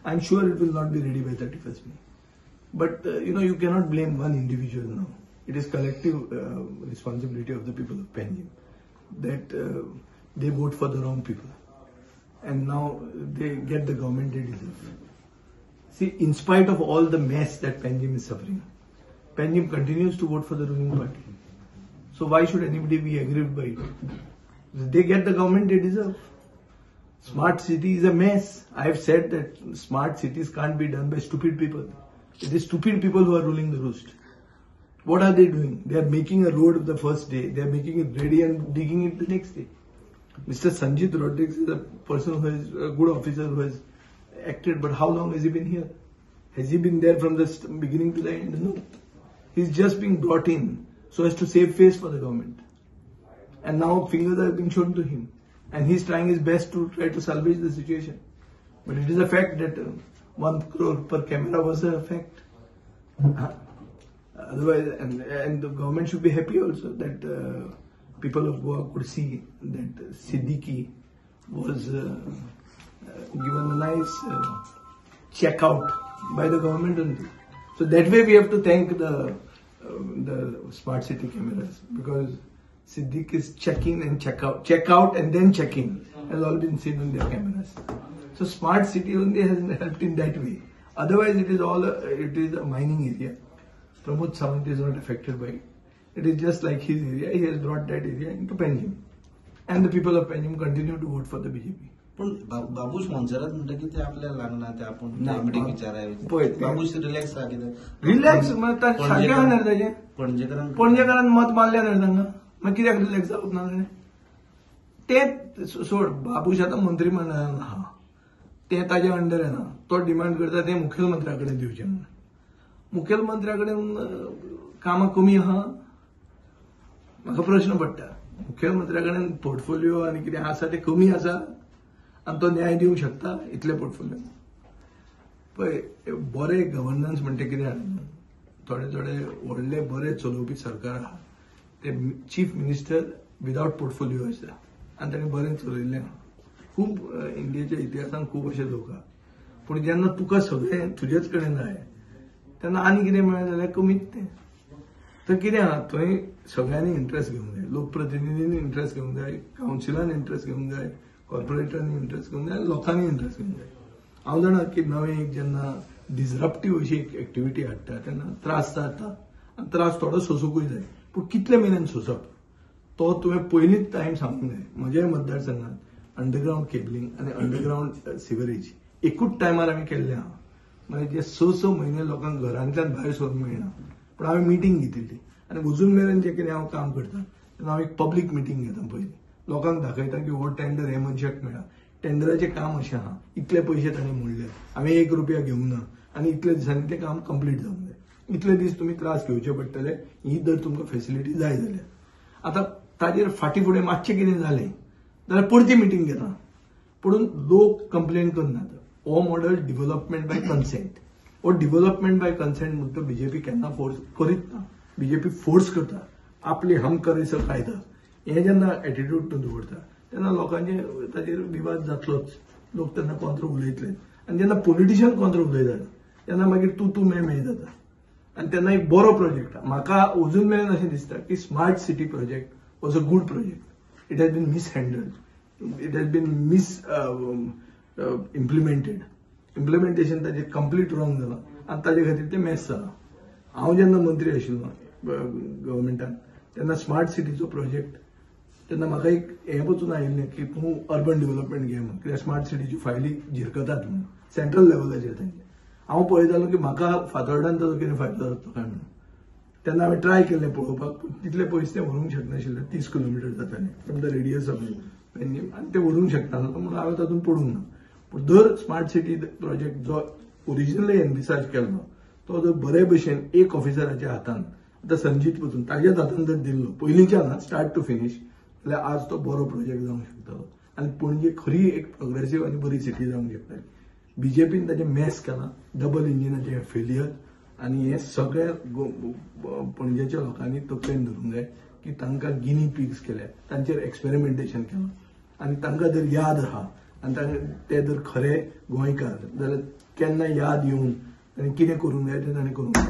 I am sure it will not be ready by 31st May. But you know, you cannot blame one individual now. It is collective responsibility of the people of Panjim that they vote for the wrong people, and now they get the government they deserve. See, in spite of all the mess that Panjim is suffering, Panjim continues to vote for the ruling party. So why should anybody be aggrieved by it? They get the government they deserve. Smart city is a mess. I have said that smart cities can't be done by stupid people. It is stupid people who are ruling the roost. What are they doing? They are making a road the first day. They are making it ready and digging it the next day. Mr. Sanjit Rodrigues is a person who is a good officer who has acted, but how long has he been here? Has he been there from the beginning to the end? No. He's just being brought in so as to save face for the government. And now fingers are being shown to him. And he's trying his best to try to salvage the situation. But it is a fact that 1 crore per camera was a fact. Otherwise, and the government should be happy also that people of Goa could see that Siddiqui was given a nice checkout by the government only. So that way we have to thank the smart city cameras, because Siddiq is check-in and check-out, check-out and then check-in has all been seen on their cameras. So smart city only has helped in that way. Otherwise it is all it is a mining area. Pramod Sawant is not affected by it. It is just like his area. He has brought that area into Panjim, and the people of Panjim continue to vote for the BJP. पण बाबूश मोन्सेरात म्हणटा की ते आपल्याला लागना, ते आपण meeting विचाराय. Babush relax आहा कितें? रिलॅक्स सारकें आहा न्ही ताजें. पणजेकारान मत मारलें न्ही तांकां, मागीर कित्याक रिलॅक्स जावप ना ताणें? तें सोड, बाबूश आतां मंत्रीमंडळान आहा, तें ताजे अंडर येना. तो डिमांड करता तें मुखेलमंत्र्या कडेन दिवचें म्हणून. मुखेलमंत्र्या कडेन कामां कमी आहा, म्हाका प्रश्न पडटा. मुखेलमंत्र्या कडेन पोर्टफोलियो आनी कितें आसा तें कमी आसा आनी तो न्याय दिवंक शकता इतले पोर्टफोलियो. पळय, बरें गव्हर्नन्स म्हणटा कितें जाणा, थोडे थोडे व्हडले बरे चलोवपी सरकार आहा ते चीफ मिनिस्टर विदावट पोर्टफोलियो आसता आनी ताणें बरें चलयल्लें आहा. खूब इंडियेच्या इतिहासान खूब अशे लोक आहा. पूण जेन्ना तुका सगळें तुजेच कडेन जाय तेन्ना आनी कितें मेळ्ळें जाल्यार कमीच तें. तर कितें आहा, थंय सगळ्यांनी इंट्रस्ट घेवंक जाय. लोकप्रतिनिधींनी इंट्रस्ट घेवंक जाय, कावन्सिलान इंट्रस्ट घेवंक जाय, कॉर्पोरेटरांनी इंट्रस्ट घेवंक जाय, लोकांनी इंट्रस्ट घेवंक जाय. हांव जाणा की नवें एक जेन्ना डिसरप्टीव अशी एक एक्टिविटी हाडटा तेन्ना त्रास जाता आनी त्रास थोडो सोंसूंकूय जाय. पूण कितले मेरेन सोंसप तो तुवें पयलींच टायम सांगूंक जाय. म्हज्या मतदारसंघात अंडरग्रावंड केबलिंग आनी अंडरग्रावंड सिवरेज एकूच टायमार आमी केल्लें आहा. मागीर जे 6-6 म्हयने लोकांक घरांतल्यान भायर सरूंक मेळना. पूण हांवें मिटींग घेतिल्ली आनी अजून मेरेन जें कितें हांव काम करता तेन्ना हांव एक पब्लीक मिटींग घेता. पयलीं लोकांक दाखयता की हो टेंडर हे मनशाक मेळ्ळा, टेंडराचें काम अशें आहा, इतले पयशे ताणें मोडले, हांवें 1 रुपया घेवंक ना आनी इतले दिसांनी तें काम कंप्लीट जावंक जाय, इतले दीस तुमी त्रास घेवचे पडटले, ही जर तुमकां फेसिलिटी जाय जाल्यार. आतां ताजेर फाटीं फुडें मातशें कितें जालें जाल्यार परती मिटींग घेता, पूण लोक कंप्लेन करनात. हो मॉडल डिव्हलपमेंट बाय कन्सेंट. हो डिव्हलपमेंट बाय कन्सेंट म्हणटा बीजेपी केन्ना फोर्स करीत ना. बीजेपी फोर्स करता आपली हम करे सो कायदा. हें जेन्ना एटिट्यूड तूं दवरता तेन्ना लोकांचे ताजेर विवाद जातलोच. लोक तेन्ना कॉन्ट्र उलयतले आनी जेन्ना पॉलिटिशियन कॉन्ट्र उलयता तेन्ना मागीर तूं तूं मैं मैं जाता. आनी तेन्ना एक बरो प्रोजेक्ट म्हाका अजून मेरेन अशें दिसता की smart city project was a good project. It has been mishandled, it has been mis implemented. Implementation ताजें कंप्लीट रॉंग जालां आनी ताजे खातीर तें मॅस जालां. हांव जेन्ना मंत्री आशिल्लो गव्हर्मेंटान तेन्ना स्मार्ट सिटीचो प्रोजेक्ट तेन्ना म्हाका एक हें पसून आयिल्लें की तूं अर्बन डेव्हलपमेंट घे म्हणून, कित्याक स्मार्ट सिटीच्यो फायली झिरकतात म्हणून सेंट्रल लेवलाचेर तांचे. हांव पळयतालो की म्हाका फातोर्डान ताजो कितें फायदो जातलो काय म्हणून. तेन्ना हांवें ट्राय केल्लें पळोवपाक, पूण तितले पयस तें व्हरूंक शकनाशिल्लें. 30 किलोमिटर जातालें from the radius of Panjim आनी तें व्हरूंक शकनासलो म्हणून हांवें तातूंत पडूंक ना. पूण दर स्मार्ट सिटी प्रोजेक्ट जो ओरिजिनली एनविसाज केल्लो तो जर बरे भशेन एक ऑफिसराच्या हातान, आतां संजीत पसून ताज्याच हातान जर दिल्लो पयलींच्यान स्टार्ट टू फिनीश जाल्यार आज तो बरो प्रोजेक्ट जावंक शकतालो आनी पणजे खरी एक प्रोग्रेसीव आनी बरी सिटी जावंक शकताली. बीजेपीन ताजें मॅस केलां, डबल इंजिनाचें फेलियर आनी हें सगळें पणजेच्या लोकांनी तकलेन धरूंक जाय की तांकां गिनी पिग्स केल्या, तांचेर एक्सपेरिमेंटेशन केलां आनी तांकां जर याद आहा आनी ताणें ते जर खरे गोंयकार जाल्यार केन्ना याद येवन ताणें कितें करूंक जाय तें ताणें करूंक जाय.